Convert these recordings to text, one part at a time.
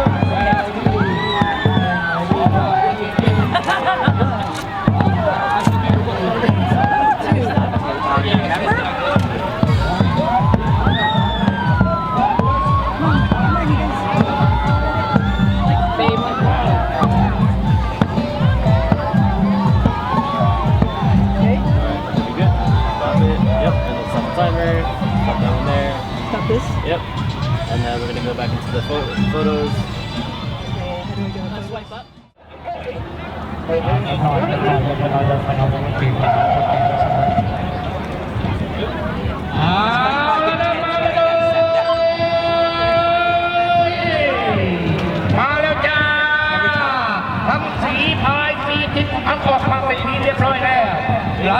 Alright, that should be good. Stop it. Yep, and then stop the timer. Stop that one there. Stop this? Yep. And then we're gonna go back into the pho-, photos. Okay, how do I go? Swipe up. ເອົາລະ ມາເລີຍ ມາແລ້ວຈ້າ ທັງສີ່ຝ່າຍສີ່ທີມ ເອົາ ອອກມາເປັນທີ່ຮຽບຮ້ອຍແລ້ວ.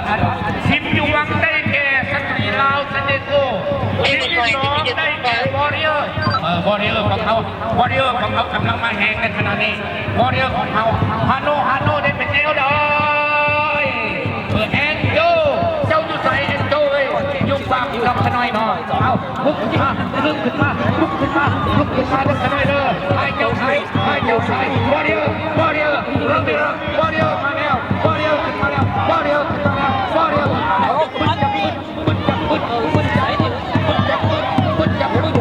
ທີມຢູ່ວັງໄດ້ແກ່ ສະຕຣີລາວ ເຊເນໂກ ທີມທີ່ສອງໄດ້ແກ່ ວໍຣິເອີ ເອີ ວໍຣິເອີຂອງເຮົາ ວໍຣິເອີຂອງເຮົາກຳລັງມາແຮງໃນຂະນະນີ້ ວໍຣິເອີຂອງເຮົາ ຮາໂນ ຮາໂນ ໄດ້ເປັນແນວໃດ? ເອີ ແອນໂຈ ເຈົ້າຢູ່ໃສ ແອນໂຈເອີຍ? ຢູ່ປາກກັບຂະນ້ອຍເນາະ. ເອົາ ລຸກຂຶ້ນມາ ລຸກຂຶ້ນມາ ລຸກຂຶ້ນມາ ລຸກຂຶ້ນມາເດີຂະນ້ອຍເດີ. ໃຫ້ເຈົ້າໃສ່ ໃຫ້ເຈົ້າໃສ່ ວໍຣິເອີ ວໍຣິເອີ ໂຣເບໂຣ ວໍຣິເອີມາແລ້ວ ວໍຣິເອີຂຶ້ນມາແລ້ວ ວໍຣິເອີຂຶ້ນມາແລ້ວ ວໍຣິເອີຂຶ້ນມາແລ້ວ. ປຶດຈັບປຶດ ປຶດຈັບປຶດ ປຶດຈັບປຶດ ປຶດຈັບປຶດ.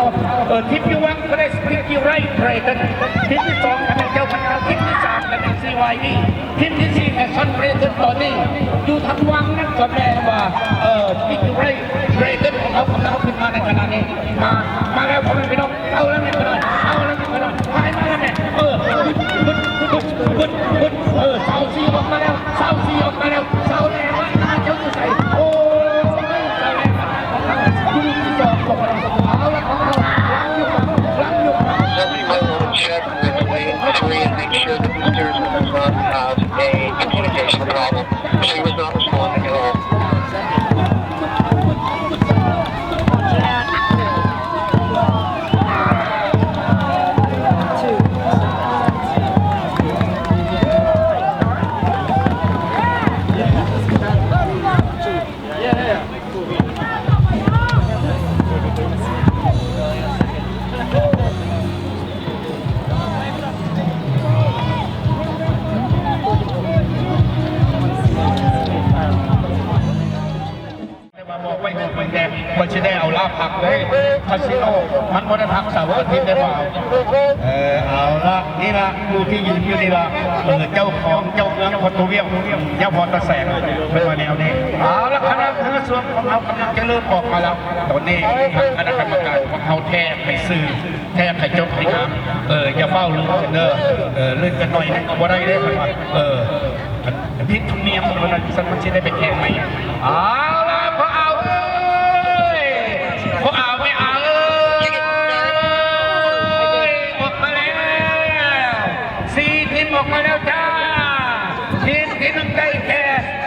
າວ ເອີ ທີມຢູ່ວັງກໍໄດ້ Sticky Rice Dragon ທີມທີສອງກໍແມ່ນເຈົ້າພະຍາ ທີມທີສາມກໍແມ່ນ ຊີວາຍ ທີມທີສີ່ແມ່ນ Sun Dragon ຕອນນີ້ຢູ່ທາງວັງນັ້ນກໍແມ່ນວ່າ ເອີ Sticky Rice Dragon ຂອງເຮົາກຳລັງຂຶ້ນມາໃນຂະນະນີ້ ມາ ມາແລ້ວພໍ່ແມ່ພີ່ນ້ອງ ເອົາແລ້ວແມ່ພີ່ນ້ອງ ເອົາແລ້ວແມ່ພີ່ນ້ອງ ພາຍມາແລ້ວແມ່ ເອີ ບຶດ ບຶດ ບຶດ ບຶດ ເອີ ຊາວສີ່ອອກມາແລ້ວ ຊາວສີ່ອອກມາແລ້ວ ຊາວແລ້ວ ເຈົ້າຢູ່ໃສ? ໂອ້ຍ ຊາວແລ້ວ ເອົາລະ ຂອງເຮົາ ຫຼັງຢູ່ ຫຼັງຢູ່ Let me might want to check with lane three and make sure that the steersman does not have a communication problem. She was not responding at all. ແຕ່ວ່າບອກໄວ້ແຕ່ວ່າຊິໄດ້ເອົາລາພັກເດ້ ຄາສິໂນ ມັນບໍ່ໄດ້ພັກເສົາອາທິດໄດ້ບໍ່ເອົາ. ເອີ ເອົາລະ ນີ້ລະ ຜູ້ທີ່ຢືນຢູ່ນີ້ລະ ເອີ ເຈົ້າຂອງເຈົ້າເມືອງໂພໂຕວຽວ ຍາວພອນຕາແສງ ເພິ່ນວ່າແນວນີ້. ເອົາລະ ຄະນະເຮືອສວນຂອງເຮົາກຳລັງຈະເລີ່ມອອກມາແລ້ວ ຕອນນີ້ ຄະນະກຳມະການຂອງເຮົາແທກໃຫ້ຊື່ ແທກໃຫ້ຈົບໃຫ້ງາມ ເອີ ຢ່າຟ້າວລື່ນເດີ ເອີ ລື່ນກັນໜ້ອຍໜຶ່ງກໍບໍ່ໄດ້ເດ້ ເພິ່ນວ່າ ເອີ ຜິດທຳນຽມ ເພິ່ນວ່າຊັ້ນ ມັນຊິໄດ້ໄປແຂ່ງໃໝ່. ເອົາລະ ພໍ່ອາວເອີຍ ພໍ່ອາວແມ່ອາວເອີຍ ອອກມາແລ້ວ ສີ່ທີມອອກມາແລ້ວຈ້າ. ທີມທີໜຶ່ງໄດ້ແກ່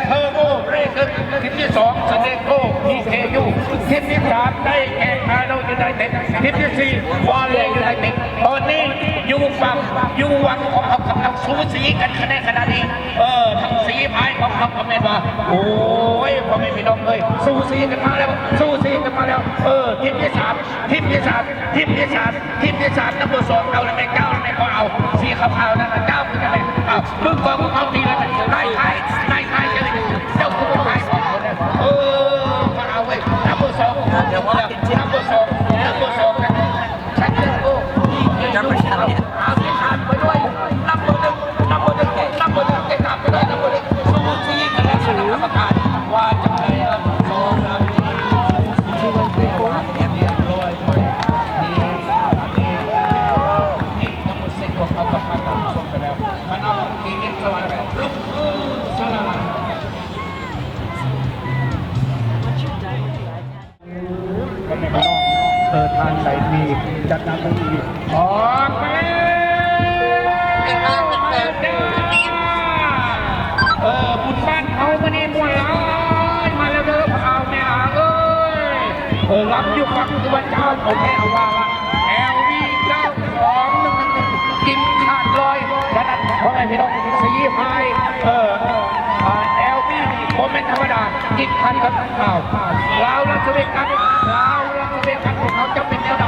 ເທີໂບເຣເກີນ ທີມທີສອງ ສະເນໂກ ພີເຄຢູ ທີມທີສາມໄດ້ແກ່ ຄາໂນຢູໄນເຕັດ ທີມທີສີ່ ວາເລຢູໄນເຕັດ. ຕອນນີ້ຢູ່ຝັ່ງ ຢູ່ວັງຂອງເຮົາກຳລັງສູສີກັນຂະແນນຂະນະນີ້ ເອີ ທັງສີ່ຝ່າຍຂອງເຮົາກໍແມ່ນວ່າ ໂອ້ຍ ພໍ່ແມ່ພີ່ນ້ອງເອີຍ ສູສີກັນມາແລ້ວ ສູສີກັນມາແລ້ວ ເອີ ທີມທີສາມ ທີມທີສາມ ທີມທີສາມ ທີມທີສາມ ນຳເບີສອງ ເອົາລະແມ່ ເຈົ້າລະແມ່ ບໍ່ເອົາ ສີຂາວໆນັ້ນນະ ເຈົ້າຄືນະແມ່ ເອົາ ເບິ່ງກອງຂອງເຮົາຕີລະແມ່ ນາຍໄທ ນາຍໄທ ເຈົ້າຄືບໍ່ໄທ ເອີ ບໍ່ເອົາເວີຍ ນຳເບີສອງ ນຳເບີສອງ ນຳເບີສອງ ນຳເບີສອງ ນຳເບີສອງ ນຳເບີໜຶ່ງ ນຳເບີໜຶ່ງ ນຳເບີໜຶ່ງ ຕິດຕາມໄປເລີຍ ນຳເບີໜຶ່ງ ສູສີກັນແລ້ວ ຄະນະກຳມະການວ່າຈັ່ງໃດ ສອງ ສາມ ສີ່ ສູສີກັນໄປ ຮຽບຮ້ອຍໄປ ນີ້ ນີ້ ນີ້ ທັງໝົດເສັດຂອງເຮົາກໍຜ່ານທ່ານຜູ້ຊົມໄປແລ້ວ ມານຳທີ່ເອັກສະວາຍ ລຸກ ເອີ ສະລາ ເອີ ທາງໃດມີຈັດໜ້າທີ່ ອອກມາແລ້ວ ເອີ ບຸນບ້ານເຮົາມື້ນີ້ມ່ວນຫຼາຍ ມາແລ້ວເດີ ພະອາວແມ່ອາເອີຍ ເອີ ລຳຢູ່ຝັ່ງທີ່ວ່າເຈົ້າ ໂອເຄ ເອົາວ່າລະ ແອລວີ ເກົ້າສອງໜຶ່ງໜຶ່ງ ກິນຂາດລອຍ ສະນັ້ນ ພໍ່ແມ່ພີ່ນ້ອງ ສີ່ຝ່າຍ ເອີ ອາ ແອລວີ ນີ້ບໍ່ແມ່ນທຳມະດາ ກິນຂັນກັບ ອ້າວ ລາວລັດສະເວກັສ ລາວລັດສະເວກັສ ພວກເຮົາຈະເປັນແນວໃດ?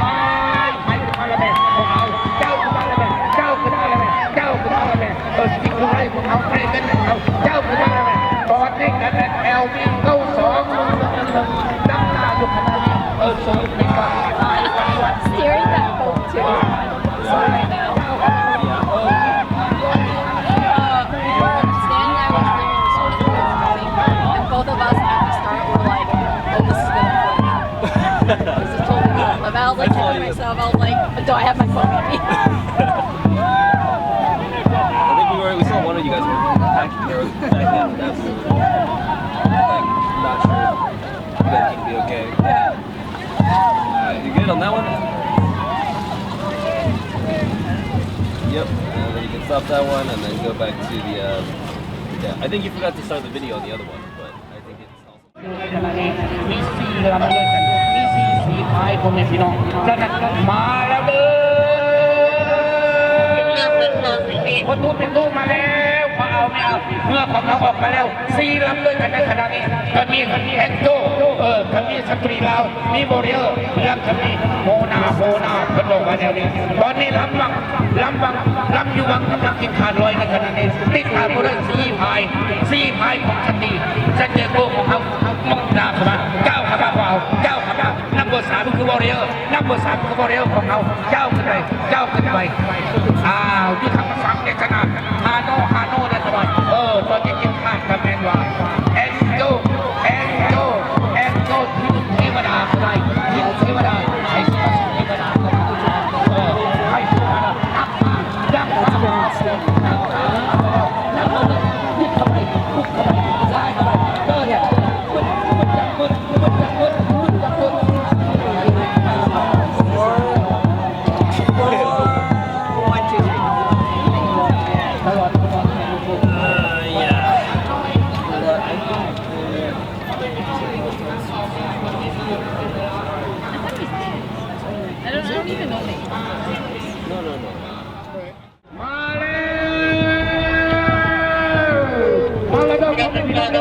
ໃຜຂຶ້ນມາລະແມ່ ພວກເຮົາ ເຈົ້າຂຶ້ນມາລະແມ່ ເຈົ້າຂຶ້ນມາລະແມ່ ເຈົ້າຂຶ້ນມາລະແມ່ ເອີ ຊິຄືໃຜ ພວກເຮົາໃຜເປັນເຈົ້າ ເຈົ້າຄືໃຜລະແມ່ ຕອນນີ້ກັນແມ່ນ ແອລວີ ເກົ້າສອງໜຶ່ງໜຶ່ງ ນຳໜ້າຢູ່ຂະນະນີ້ ເອີ ສູນເມກາ Staring at both too. So right now, uh, Stan and I were screaming, we were screaming, and both of us at the start were like, "Oh, this is gonna flip." This is totally gonna flip. I was, like, kicking myself. I was like, "Do I have my phone with me?" I think we were, we saw one of you guys were hacking, they were hacking. That's, like, not sure. You guys should be okay. Alright, you good on that one? Yep. And then you can stop that one and then go back to the, uh, yeah, I think you forgot to start the video on the other one, but I think it's also ມີສີ່ລຳເລີຍກັນ ມີສີ່ສີພາຍ ພໍ່ແມ່ພີ່ນ້ອງ ສະນັ້ນມາແລ້ວເດີ ປະຕູເປັນຕູ້ມາແລ້ວ. ມາເອົາ ມາເອົາ ເຮືອຂອງເຮົາອອກໄປແລ້ວ ສີ່ລຳດ້ວຍກັນໃນຂະນະນີ້ ກໍມີແອງໂຈ ເອີ ກໍມີສະຕຣີລາວ ມີວໍຣິເອີ ແລ້ວກໍມີໂມນາ ໂມນາ ເພິ່ນບອກວ່າແນວນີ້. ຕອນນີ້ລຳວັງ ລຳວັງ ລຳຢູ່ວັງກຳລັງກິນຂາດລອຍໃນຂະນະນີ້ ຕິດຕາມມາດ້ວຍສີ່ພາຍ ສີ່ພາຍຂອງສັນຕິ ສັນເດໂກຂອງເຮົາ ໝົກດາເຂົ້າມາ ກ້າວເຂົ້າມາຂວາ ກ້າວເຂົ້າມາ ນຳເບີສາມຄືວໍຣິເອີ ນຳເບີສາມຄືວໍຣິເອີຂອງເຮົາ ກ້າວຂຶ້ນໄປ ກ້າວຂຶ້ນໄປ. ອ້າວ ຢູ່ທາງຝັ່ງເອກະນາດ ຮາໂນ ຮາໂນ ໄດ້ສະບາຍ ເອີ ຕອນນີ້ກິນຂາດກໍແມ່ນວ່າ ແອງໂຈ ແອງໂຈ ແອງໂຈ ທີ່ເທວະດາກໍໄດ້ ທີ່ເທວະດາ ໄອ້ທີ່ເທວະດາກໍໄດ້ ເອີ ໄອ້ທີ່ເທວະດາ ນັບມາ ນັບມາ ນັບມາ ນັບມາ ບຸກເຂົ້າໄປ ບຸກເຂົ້າໄປ ໄລ່ເຂົ້າໄປ ເອີ ເອີ ມາແລ້ວ ມາແລ້ວເດີ ພໍ່ແມ່ພີ່ນ້ອງເດີ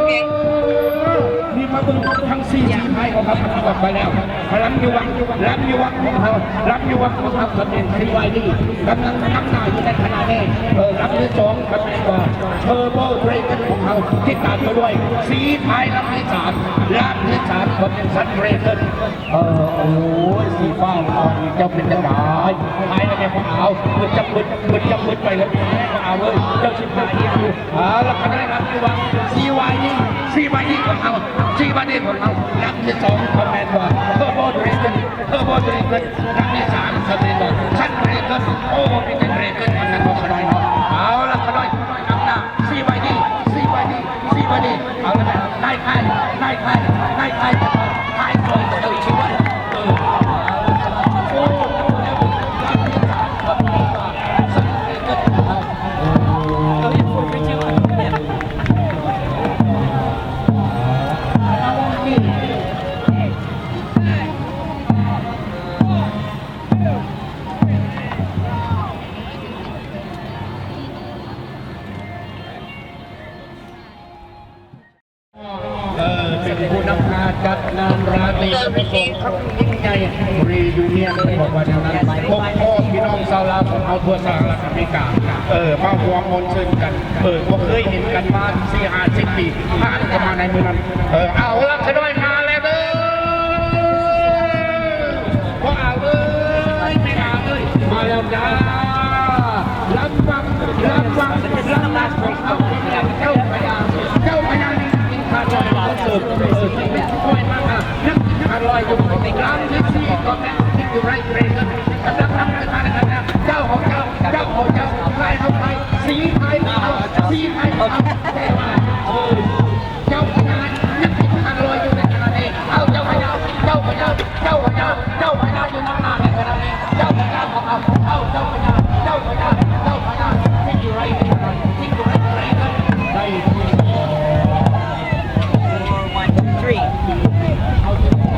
ນີ້ມາເບິ່ງທັງສີ່ທີມໃຫ້ຂອງເຮົາ ອອກໄປແລ້ວ ລຳຢູ່ວັງ ລຳຢູ່ວັງຂອງເຮົາ ລຳຢູ່ວັງຂອງເຮົາ ກໍແມ່ນ ຊີວາຍດີ ກຳລັງນຳໜ້າຢູ່ໃນຂະນະນີ້ ເອີ ລຳທີສອງ ກໍແມ່ນວ່າ ເທີໂບດຣາກັນຂອງເຮົາ ຕິດຕາມມາດ້ວຍ ສີຟ້າ ລຳທີສາມ ລຳທີສາມ ກໍແມ່ນ ຊັນເດຣກັນ ເອີ ໂອ້ຍ ສີຟ້າ ເຈົ້າເປັນຈັ່ງໃດ? ຫາຍແລ້ວແມ່ບໍ່ອາວ ເບິດຈັບເບິດ ເບິດຈັບເບິດໄປແລ້ວ ແມ່ບໍ່ອາວເອີຍ ເຈົ້າຊິຫາຍອີກຢູ່. ເອົາລະ ຂະນະນີ້ລຳຢູ່ວັງ ຊີວາຍດີ ຊີວາຍດີຂອງເຮົາ ຊີວາຍດີຂອງເຮົາ ລຳທີສອງ ຄອມເມັນວ່າ ເທີໂບດຣາກັນ ເທີໂບດຣາກັນ ລຳທີສາມ ຄອມເມັນວ່າ ຊັນເດຣກັນ ໂອ້ ມີແຕ່ເດຣກັນທັງນັ້ນ ຂະນ້ອຍເນາະ. ເອົາລະ ຂະນ້ອຍ ນຳໜ້າ ຊີວາຍດີ ຊີວາຍດີ ຊີວາຍດີ ເອົາລະ ນາຍໄທ ນາຍໄທ ນາຍໄທ ຂາຍສອຍເຈົ້າອີກດ້ວຍ ເອີ ໂອ້ ເອີ ເປັນຜູ້ນຳພາຈັດງານລາຕີປະສົມຄັ້ງຍິ່ງໃຫຍ່ ຣີຢູນຽນ ເພິ່ນບອກວ່າແນວນັ້ນ ພົບພໍ້ພີ່ນ້ອງຊາວລາວຂອງເຮົາທົ່ວສະຫະລັດອາເມລິກາ ເອີ ມາຮ່ວມມ່ວນຊື່ນກັນ ເອີ ບໍ່ເຄີຍເຫັນກັນມາສີ່ຫ້າສິບປີ ຜ່ານເຂົ້າມາໃນມື້ນັ້ນ ເອີ ເອົາລະ ຂະນ້ອຍມາແລ້ວເດີ. ພໍ່ອາເອີຍ ແມ່ອາເອີຍ ມາແລ້ວຈ້າ ລຳວັງ ລຳວັງ ລຳວັງຂອງເຮົາ ເຈົ້າພະຍາ ເຈົ້າພະຍານີ້ກິນຂາດລອຍ ເອີ ເອີ ກິນຂາດລອຍມາ ຍັງກິນຂາດລອຍຢູ່ ລຳທີສີ່ກໍແມ່ນກິນຢູ່ໄຣເບຣກ ກຳລັງນຳຂຶ້ນມາໃນຂະນະ ເຈົ້າຂອງເຈົ້າ ເຈົ້າຂອງເຈົ້າ ໄລ່ເຮົາໄປ ສີໄທເຮົາ ສີໄທເຮົາ ແຕ່ວ່າ ເອີ ເຈົ້າພະຍາຍັງຕິດພັນລອຍຢູ່ໃນຂະນະນີ້. ເອົາ ເຈົ້າພະຍາ ເຈົ້າພະຍາ ເຈົ້າພະຍາ ເຈົ້າພະຍາຢູ່ນຳໜ້າໃນຂະນະນີ້. ເຈົ້າພະຍາຂອງເຮົາ ເອົາ ເຈົ້າພະຍາ ເຈົ້າພະຍາ ເຈົ້າພະຍາ ຊິຢູ່ໄຣເບຣກັນ ຊິຢູ່ໄຣເບຣກັນ ໄດ້ Four, one, two, three. ເອົາ ເອົາ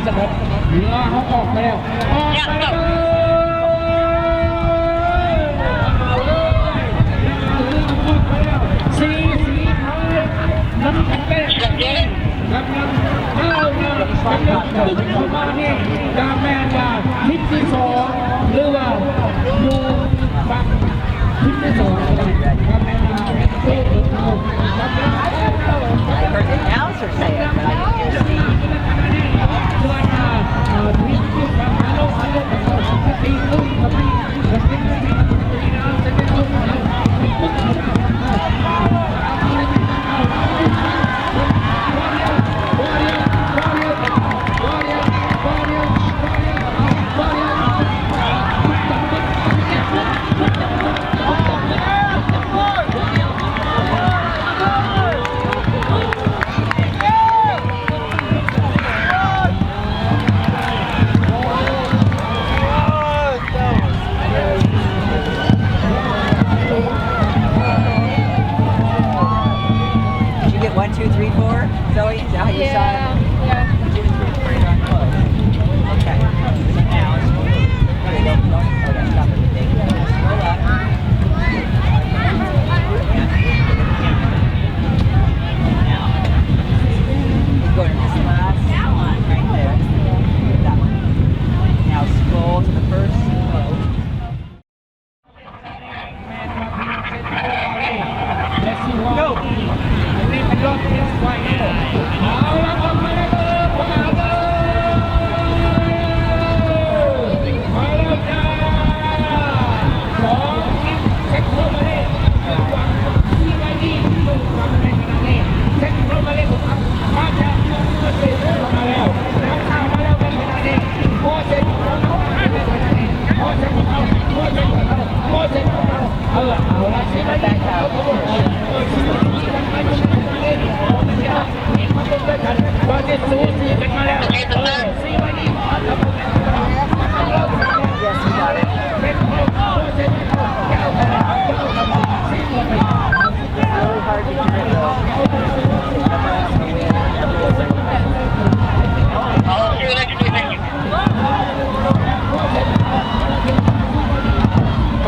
ສະຫງົດ ເຮືອເຮົາອອກໄປແລ້ວ ອອກໄປແລ້ວ ເຮືອເຮົາອອກໄປແລ້ວ ສີ່ສີຂາວ ນ້ຳຕານແດງ ກຳລັງກ້າວໜ້າ ກຳລັງຕຶກເຂົ້າມານີ້ ກະແມ່ນວ່າທິດທີສອງ ຫຼືວ່າຢູ່ຝັ່ງທິດທີສອງ ກະແມ່ນວ່າ Everything else or say it, but I can hear Steve.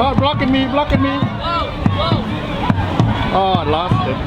Oh, blocking me, blocking me. Oh, I lost it.